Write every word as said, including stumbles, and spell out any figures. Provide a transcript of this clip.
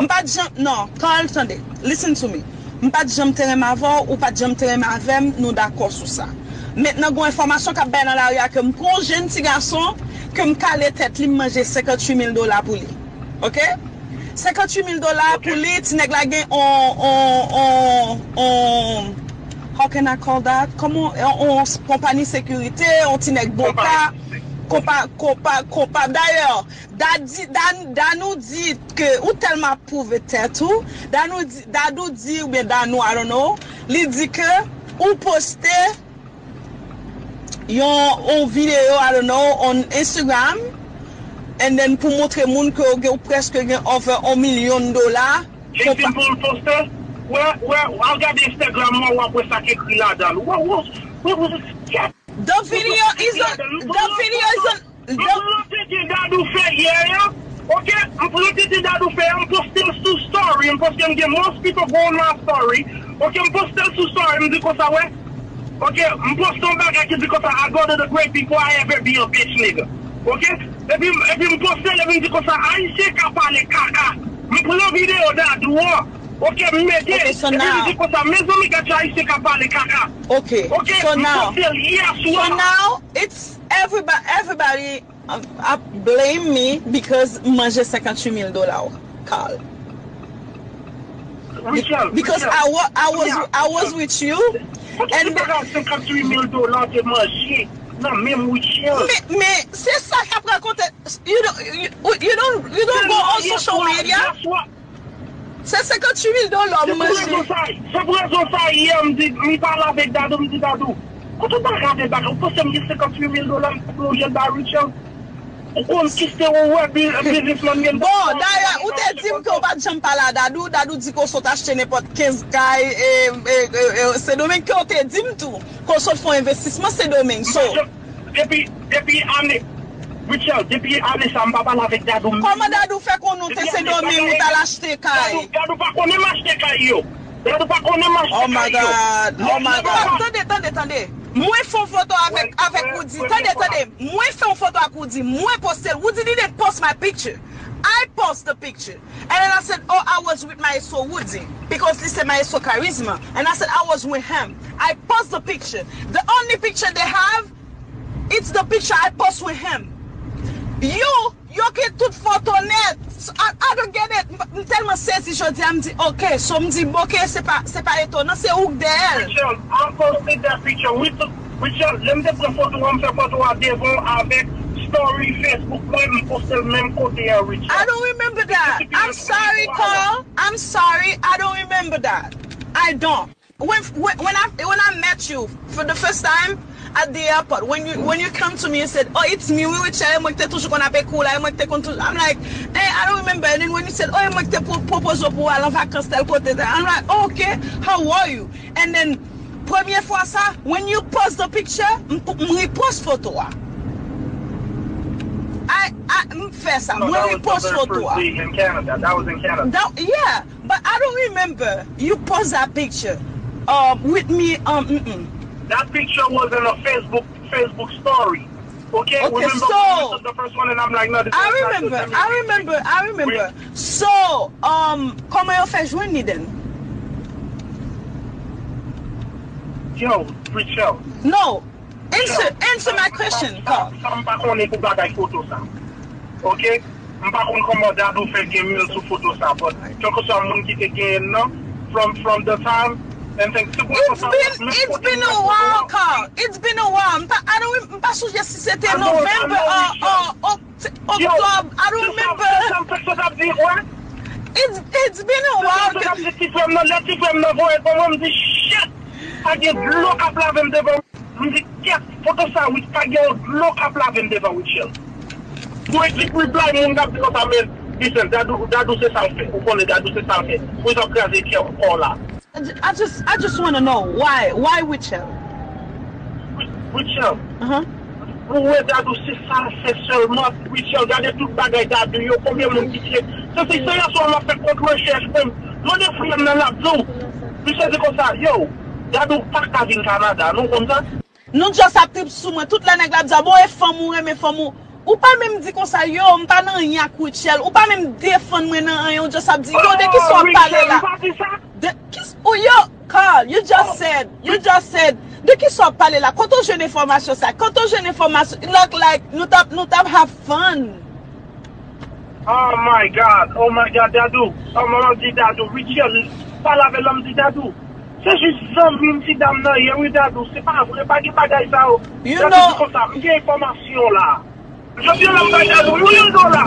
M pa t janm, non, Carl, tande. Listen to me. M pa t janm te renmen avè w, ou pa t janm te renmen avè m, nou dakò sou sa. Mentnan, gen yon enfòmasyon k ap bay nan lari a ke m pran yon jenn ti gason, ke m kale tèt li, m manje senkanntuit mil dola pou li. Oke? Senkanntuit mil dola pou li, ti nèg la gen on, on, on, on, how can I call that? Kòman, on, on konpayi sekirite, on ti nèg boka, konpa, konpa, konpa. Dayè, Dadi, Dan, Danou di ke ou tèlman ap pwouve tèt ou. Danou di, Dadou di, oubyen Danou, I don't know, li di ke ou poste yon, yon videyo, I don't know, on Instagram, and then pou montre moun ke ou gen, ou prèske gen over yon milyon dola. Li fin pou l poste. Wè, wè, al gade Instagram mwen, w ap wè sa k ekri ladan l. Wè, wè, wè, wè, wè. The video is on, the video is on, the... M pran tete Dadou fè yè a, oke? M pran tete Dadou fè a, m poste l sou story, m poste m gen most people go on my story, oke? M poste l sou story, m di konsa, wè, oke? M poste yon bagay ki di konsa, I go to the great people, I ever be a bitch nigga, oke? Epi, epi m poste l, epi m di konsa, Ayisyen ka pale kaka. M pran videyo Dadou an, oke, m mete, epi m di konsa, mezanmi, gad jan Ayisyen ka pale kaka. Oke, oke, so m poste l yè swa. So now, it's everybody, everybody um, ap blame me because m manje senkanntuit mil dola, Carl. Because I, wa- I was, I was with you. And senkanntuit mil dola te manje nan menm Rutshelle. Men, men se sa k ap rakonte. You don't, you, you don't, you don't go on social media. Se senkanntuit mil dola m manje. Se pou rezon sa, yè m di, m pale avèk Dadou, m di, Dadou, kote w ta gade bagay, ou panse m gen senkanntuit mil dola m pou yon jèn ba Rutshelle? Ou konn ki se ou wè biznismann gen. Bon, dayè, ou te di m ke w pa t janm pale a Dadou, Dadou di ke w sot achte nenpòt kenz kay, e, e, e, e, Sendomeng, ke w te di m tou, ke w sot fè yon envestisman Sendomeng, so. Depi, depi ane, Rutshelle, depi ane sa, m pa pale avèk Dadou. Kòman Dadou fè konnen w te Sendomeng, ou t al achte kay? Dadou, Dadou pa konnen m achte kay yo. Dadou pa konnen m achte kay yo. Oh my God, oh my God. Tande, tande, tande. Mwen fè yon foto avèk, avèk Roody. Tande, tande. Mwen fè yon foto ak Roody. Mwen poste l. Roody didn't post my picture. I post the picture. And then I said, oh, I was with Maestro Roody. Because li se Maestro Charisma. And I said, I was with him. I post the picture. The only picture they have, it's the picture I post with him. You, yo gen tout foto nèt. So, I, I don't get it. M, m tèlman sezi jodi a, m di, ok. So, m di, ok, se pa, se pa etonan, se ou k dèyè l. Rutshelle, I posted that picture. Rutshelle, lè m te pran foto a, m fè foto a devan avèk story Facebook mwen, m poste l menm kote a, Rutshelle. I don't remember that. I'm sorry, Carl. I'm sorry. I don't remember that. I don't. When, when, when I, when I met you for the first time at the airport, when you, when you come to me and said, oh, it's me, wi, Rutshelle, e mwen ki te toujou konn ap ekri w la, e mwen ki te konn toujou, I'm like, hey, I don't remember. And then when you said, oh, e mwen ki te pwopoze w pou w al an vakans tèl kote, I'm like, oh, ok, how are you? And then, premye fwa sa, when you post the picture, m, m repost foto a. I, I, m fè sa, mwen repost foto a. That, yeah. But I don't remember you post that picture, uh, with me, um, mm-mm. That picture was in a Facebook, Facebook story. Okay, okay, remember so when we took the first one and I'm like, no, this I remember, I remember, I remember. So, um, kòman yo fè jwenn li then? Yo, Rutshelle. No, Answer, answer my question, Carl. Sa m pa konnen pou bagay foto sa. Ok? M pa konn kòman Dadou fè gen mil sou foto sa, but kèlkeswa moun ki te genyen l nan, from, from the time, and things, se pou sa. It's been, it's been a while, Carl. It's been a while. M pa, I don't, m pa sonje si se te November or, or, or Oktòb, I don't remember. It's, it's been a while. Ti frè m nan, lè ti frè m nan voye pou mwen, m di, shit! Pa gen dlo k ap lave m devan. M di, kèt, foto sa, wi, pa gen yon dlo k ap lave m devan Rutshelle. Pou ekip reply, moun k ap di konsa, men, listen, Dadou, Dadou se sa l fè. Ou konnen Dadou se sa l fè. Pou sa w kraze kè w la. I ju- I just, I just wanna know why, why Rutshelle? Rutshelle. Uh-huh. Ou wè Dadou se sa l fè sèlman. Rutshelle, gade tout bagay Dadou yo, konbyen moun ki tiye. Se, se, se yè swa m ap fè kont rechèch mwen. Mande frè m nan l ap di w. Misye di konsa, yo, Dadou pa ka vin Kanada, non, konn sa? Nou just ap trip sou mwen. Tout lè nèg la ap di, bon, e fanm ou renmen fanm ou. Ou pa menm di konsa, yo, m pa nan anyen ak Rutshelle. Ou pa menm defann mwen nan anyen, ou just ap di, yo, de ki sa w ap pale la? De ki s- ou, yo, Carl, you just said, you just said, de ki sa w ap pale la? Kote w jwenn enfòmasyon sa? Kote w jwenn enfòmasyon? Look like, nou t ap, nou t ap have fun. Oh my God, oh my God, Dadou. Oh, manman di Dadou, Rutshelle, pale avè l, m di Dadou. Se jis zanmi m ti dam nan ye, wi, Dadou. Se pa vre, pa gen bagay sa yo. You Dadou know- di konsa, m gen enfòmasyon la. Jodi a, m bay Dadou yon dola.